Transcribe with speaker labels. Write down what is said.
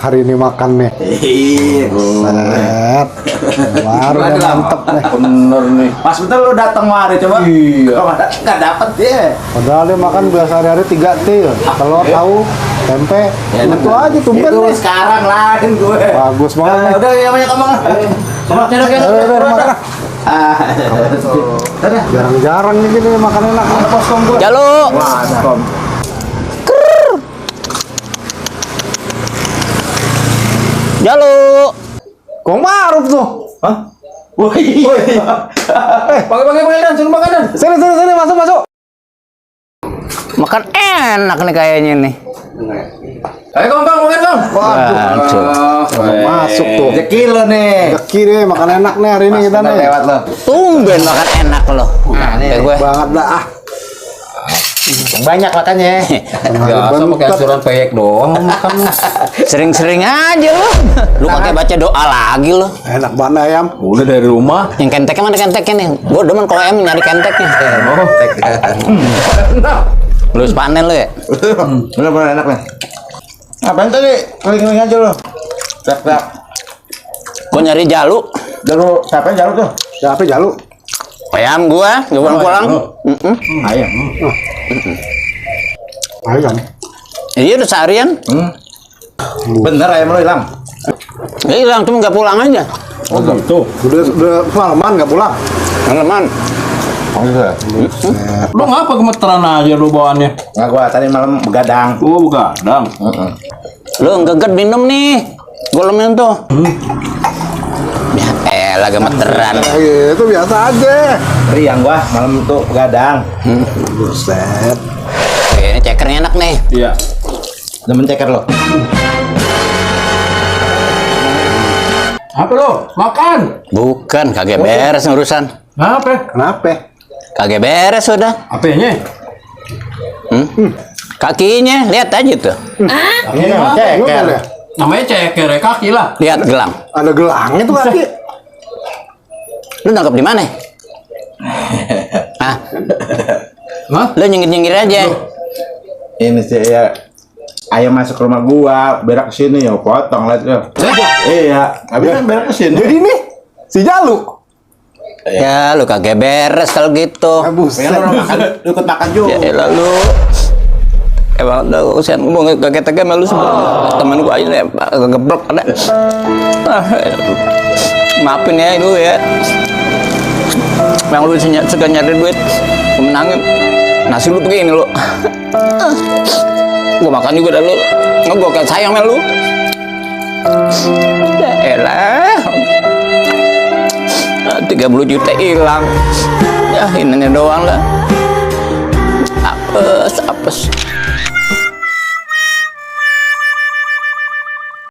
Speaker 1: hari ini makan nih. Set. Baru mantep nih.
Speaker 2: Bener nih. Mas betul lu datang mari coba.
Speaker 1: Iya.
Speaker 2: Kok nggak dapet ya?
Speaker 1: Padahal dia makan biasa hari-hari 3 T. Telur, tahu, tempe. Itu aja tumben
Speaker 2: Itu
Speaker 1: nih.
Speaker 2: sekarang lain gue.
Speaker 1: Bagus banget nih.
Speaker 2: Udah ya banyak ngomong. Coba
Speaker 1: Udah, makan. Jarang-jarang nih gini makan enak nih poskom gue.
Speaker 3: Jalu.
Speaker 2: Waskom.
Speaker 3: Jalu.
Speaker 1: Kong Maruf tuh.
Speaker 2: Hah? Woi. Pakai dan suruh makanan.
Speaker 1: Sini masuk.
Speaker 3: Makan enak nih kayaknya nih.
Speaker 2: Ayo Kong, makan Kong.
Speaker 1: Waduh. Masuk tuh.
Speaker 2: Kilo nih.
Speaker 1: Deki deh makan enak nih hari ini kita nih.
Speaker 2: Lewat lo.
Speaker 3: Tumben makan enak loh.
Speaker 2: Nah, nih.
Speaker 3: Kayak gue.
Speaker 1: Banget dah ah.
Speaker 2: Banyak makannya. Gak usah pakai asuran peyek doang makan.
Speaker 3: Sering-sering aja lo. Lu pakai baca doa lagi lo.
Speaker 1: Enak banget ayam.
Speaker 2: Udah dari rumah.
Speaker 3: Yang kenteknya mana kenteknya nih? Gue demen kalau em nyari kenteknya. Belum panen lo ya?
Speaker 2: Bener-bener enak nih. Ngapain tadi? Keliling-keliling aja lo. Tak.
Speaker 3: Gue nyari jalu.
Speaker 2: Jalu, siapa yang jalu tuh?
Speaker 1: Siapa Jalu?
Speaker 3: Ayam gua, gak pulang-pulang.
Speaker 2: Ayam.
Speaker 1: Ayam.
Speaker 3: Iya udah seharian.
Speaker 2: Bener ayam lo hilang.
Speaker 3: Ya hilang, cuma gak pulang aja.
Speaker 2: Oh gitu.
Speaker 1: Udah semalaman nggak pulang.
Speaker 3: Teman.
Speaker 2: Oh gitu.
Speaker 4: Lu ngapa gemeteran aja lu bawaannya?
Speaker 2: Nggak gua tadi malam begadang.
Speaker 4: Oh, begadang.
Speaker 3: Lu geget minum nih. Gua lemin tuh. Ya elah gemeteran.
Speaker 1: Itu biasa aja.
Speaker 2: Riang gua malam itu begadang.
Speaker 1: Buset.
Speaker 3: Ini cekernya enak nih.
Speaker 4: Iya.
Speaker 2: Demen ceker lo.
Speaker 4: Apa lu? Makan.
Speaker 3: Bukan, kagak beres urusan.
Speaker 4: Kenapa?
Speaker 3: Kagak beres udah.
Speaker 4: Apanya?
Speaker 3: Kakinya, lihat aja tuh.
Speaker 2: Ini ceker.
Speaker 4: Namanya ceker ya, kaki lah.
Speaker 3: Lihat gelang.
Speaker 1: Ada gelangnya tuh kaki.
Speaker 3: Lu nangkep di mana? Hah?
Speaker 4: Hah?
Speaker 3: Lu nyengir-nyengir aja.
Speaker 2: Ini sih ya. Ayam masuk ke rumah gua, berak kesini ya potong lah tuh. Iya, habis kan berak kesini.
Speaker 1: Jadi nih si Jalu.
Speaker 3: Ya lu kagak beres kalau gitu.
Speaker 1: Buset.
Speaker 2: Ikut makan juga.
Speaker 3: Ya lalu emang udah usian gua kagak tega malu semua temen gua aja nih geblok ada. Maafin ya lu ya. Yang lu suka nyari duit, gua menangin. Nasi lu begini lu. Gua makan juga dah lu. Nggak gua kan sayang sama lu. Ya elah. 30 juta hilang. Ya ini doang lah. Apes.